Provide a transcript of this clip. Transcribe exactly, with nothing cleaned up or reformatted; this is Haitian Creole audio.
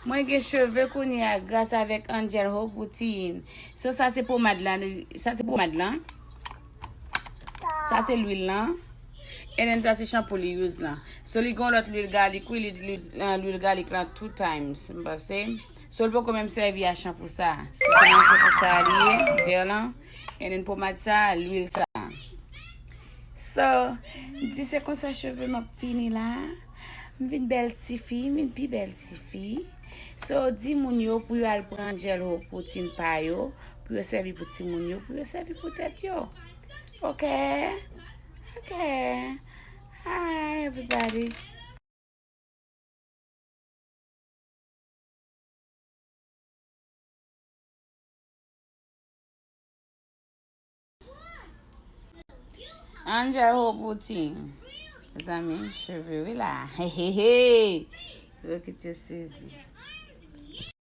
Mwen gen cheve kounye a gras avèk Angel Hope Routine. So sa se pomad la, sa se pomad lan. Sa se lwil lan. And then sa se shampoo li use lan. So li gen lòt lwil galik, wi, li use lwil galik lan two times, m panse. So li poko menm sèvi a shampoo sa. Se sèlman shampoo sa li ye, vè lan. And then pomad sa, lwil sa. So, m di se konsa cheve m ap fini la. M vin bèl tifi, m vin pi bèl tifi. So, di moun yo pou yo al pran Angel Hope Routine pa yo, pou yo sèvi pou timoun yo, pou yo sèvi pou tèt yo. Ok? Ok. Hi, everybody. Angel Hope Routine. Mezanmi, cheve wi la. Hey, hey, hey. Yo kite sezi.